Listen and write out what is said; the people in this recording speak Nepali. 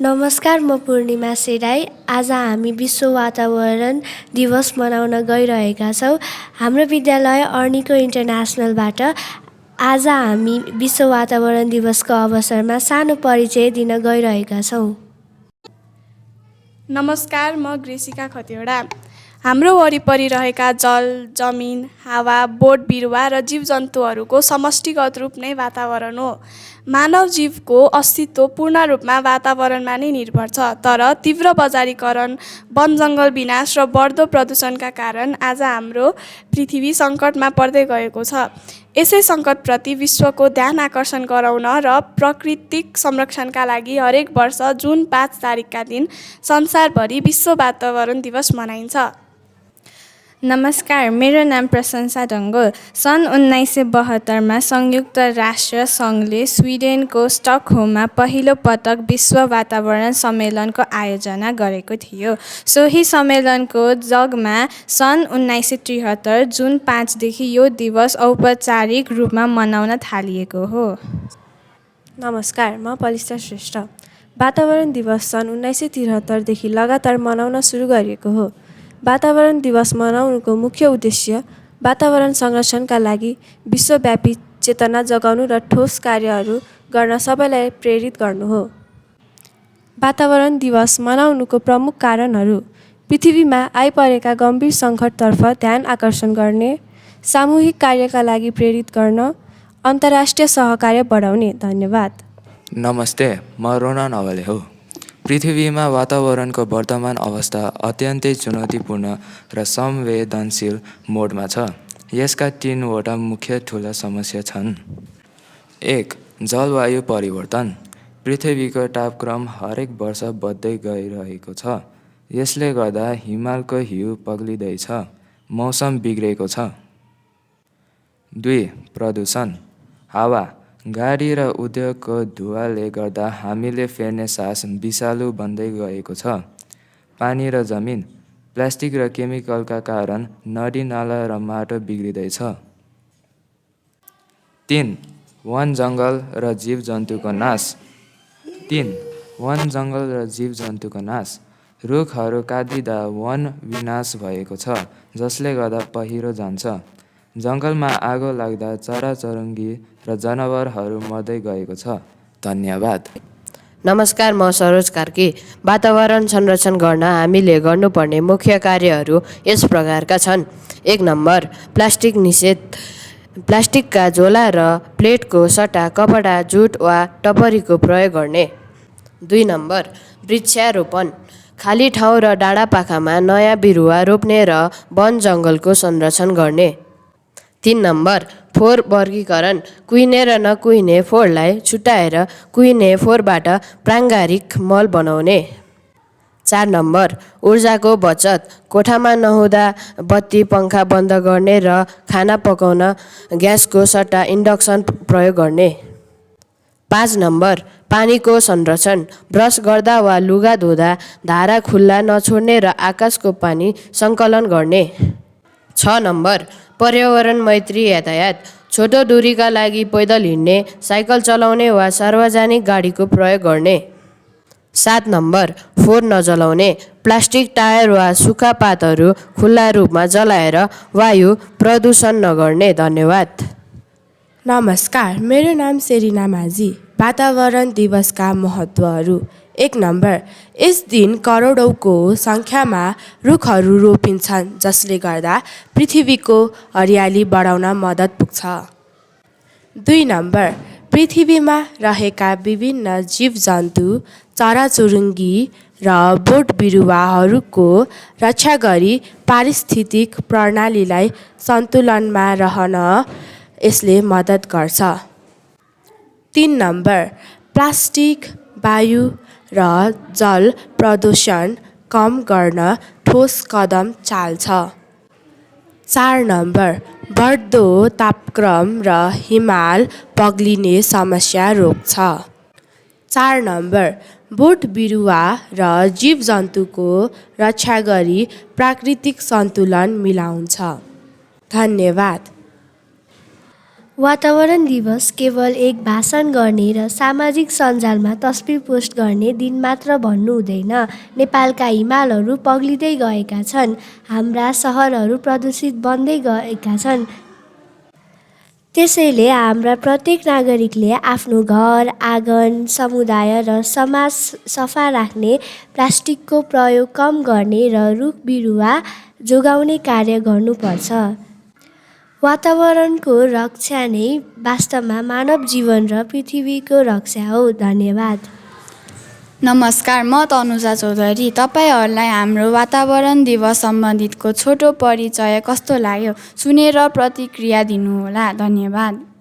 नमस्कार, म पूर्णिमा सेराई। आज हामी विश्व वातावरण दिवस मनाउन गइरहेका छौँ। हाम्रो विद्यालय अर्निको इन्टरनेसनलबाट आज हामी विश्व वातावरण दिवसको अवसरमा सानो परिचय दिन गइरहेका छौँ। नमस्कार, म ग्रेसिका खतिवडा। हाम्रो वरिपरि रहेका जल, जमिन, हावा, बोट बिरुवा र जीवजन्तुहरूको समष्टिगत रूप नै वातावरण हो। मानव जीवको अस्तित्व पूर्ण रूपमा वातावरणमा नै निर्भर छ, तर तीव्र बजारीकरण, वन जङ्गल विनाश र बढ्दो प्रदूषणका कारण आज हाम्रो पृथ्वी सङ्कटमा पर्दै गएको छ। यसै सङ्कटप्रति विश्वको ध्यान आकर्षण गराउन र प्राकृतिक संरक्षणका लागि हरेक वर्ष जुन 5 तारिकका दिन संसारभरि विश्व वातावरण दिवस मनाइन्छ। नमस्कार, मेरो नाम प्रशंसा ढङ्गोल। सन् 1972मा संयुक्त राष्ट्र सङ्घले स्विडेनको स्टकहोममा पहिलो पटक विश्व वातावरण सम्मेलनको आयोजना गरेको थियो। सोही सम्मेलनको जगमा सन् 1973 जुन 5 देखि यो दिवस औपचारिक रूपमा मनाउन थालिएको हो। नमस्कार, म पलिस्टर श्रेष्ठ। वातावरण दिवस सन् 1973 देखि लगातार मनाउन सुरु गरिएको हो। वातावरण दिवस मनाउनुको मुख्य उद्देश्य वातावरण संरक्षणका लागि विश्वव्यापी चेतना जगाउनु र ठोस कार्यहरू गर्न सबैलाई प्रेरित गर्नु हो। वातावरण दिवस मनाउनुको प्रमुख कारणहरू: पृथ्वीमा आइपरेका गम्भीर सङ्कटतर्फ ध्यान आकर्षण गर्ने, सामूहिक कार्यका लागि प्रेरित गर्न, अन्तर्राष्ट्रिय सहकार्य बढाउने। धन्यवाद। नमस्ते, म रोना नवले हो। पृथ्वीमा वातावरणको वर्तमान अवस्था अत्यन्तै चुनौतीपूर्ण र संवेदनशील मोडमा छ। यसका 3वटा मुख्य ठुला समस्या छन्। 1. जलवायु परिवर्तन। पृथ्वीको तापक्रम हरेक वर्ष बढ्दै गइरहेको छ। यसले गर्दा हिमालको हिउँ पग्लिँदैछ, मौसम बिग्रेको छ। 2. प्रदूषण। हावा, गाडी र उद्योगको धुवाले गर्दा हामीले फेर्ने सास विषालु बन्दै गएको छ। पानी र जमिन, प्लास्टिक र केमिकलका कारण नदी नाला र माटो बिग्रिँदैछ। 3. वन जङ्गल र जीवजन्तुको नाश। 3. वन जङ्गल र जीवजन्तुको नाश। रुखहरू काटिँदा वन विनाश भएको छ, जसले गर्दा पहिरो जान्छ। जङ्गलमा आगो लाग्दा चराचुरुङ्गी र जनावरहरू मर्दै गएको छ। धन्यवाद। नमस्कार, म सरोज कार्की। वातावरण संरक्षण गर्न हामीले गर्नुपर्ने मुख्य कार्यहरू यस प्रकारका छन्। 1 नम्बर, प्लास्टिक निषेध। प्लास्टिकका झोला र प्लेटको सट्टा कपडा, जुट वा टपरीको प्रयोग गर्ने। 2 नम्बर, वृक्षारोपण। खाली ठाउँ र डाँडापाखामा नयाँ बिरुवा रोप्ने र वन जङ्गलको संरक्षण गर्ने। 3 नम्बर, फोहोर वर्गीकरण। कुहिने र नकुहिने फोहोरलाई छुट्याएर कुहिने फोहोरबाट प्राङ्गारिक मल बनाउने। 4 नम्बर, ऊर्जाको बचत। कोठामा नहुँदा बत्ती पङ्खा बन्द गर्ने र खाना पकाउन ग्यासको सट्टा इन्डक्सन प्रयोग गर्ने। 5 नम्बर, पानीको संरक्षण। ब्रस गर्दा वा लुगा धुँदा धारा खुल्ला नछोड्ने र आकाशको पानी सङ्कलन गर्ने। 6 नम्बर, पर्यावरण मैत्री यातायात। छोटो दूरीका लागि पैदल हिँड्ने, साइकल चलाउने वा सार्वजनिक गाडीको प्रयोग गर्ने। 7 नम्बर, फोहोर नजलाउने। प्लास्टिक, टायर वा सुक्खा पातहरू खुल्ला रूपमा जलाएर वायु प्रदूषण नगर्ने। धन्यवाद। नमस्कार, मेरो नाम सेरिना माझी। वातावरण दिवसका महत्त्वहरू: 1 नम्बर, यस दिन करोडौँको सङ्ख्यामा रुखहरू रोपिन्छन्, जसले गर्दा पृथ्वीको हरियाली बढाउन मद्दत पुग्छ। 2 नम्बर, पृथ्वीमा रहेका विभिन्न जीवजन्तु, चराचुरुङ्गी र बोट बिरुवाहरूको रक्षा गरी पारिस्थितिक प्रणालीलाई सन्तुलनमा रहन यसले मद्दत गर्छ। 3 नम्बर, प्लास्टिक, वायु र जल प्रदूषण कम गर्न ठोस कदम चाल्छ। 4 नम्बर, बढ्दो तापक्रम र हिमाल पग्लिने समस्या रोक्छ। 4 नम्बर, बोट बिरुवा र जीवजन्तुको रक्षा गरी प्राकृतिक सन्तुलन मिलाउँछ। धन्यवाद। वातावरण दिवस केवल एक भाषण गर्ने र सामाजिक सञ्जालमा तस्बिर पोस्ट गर्ने दिन मात्र भन्नु हुँदैन। नेपालका हिमालहरू पग्लिँदै गएका छन्, हाम्रा सहरहरू प्रदूषित बन्दै गएका छन्। त्यसैले हाम्रा प्रत्येक नागरिकले आफ्नो घर, आँगन, समुदाय र समाज सफा राख्ने, प्लास्टिकको प्रयोग कम गर्ने र रुख बिरुवा जोगाउने कार्य गर्नुपर्छ। वातावरणको रक्षा नै वास्तवमा मानव जीवन र पृथ्वीको रक्षा हो। धन्यवाद। नमस्कार, म तनुजा चौधरी। तपाईँहरूलाई हाम्रो वातावरण दिवस सम्बन्धितको छोटो परिचय कस्तो लाग्यो सुनेर प्रतिक्रिया दिनुहोला। धन्यवाद।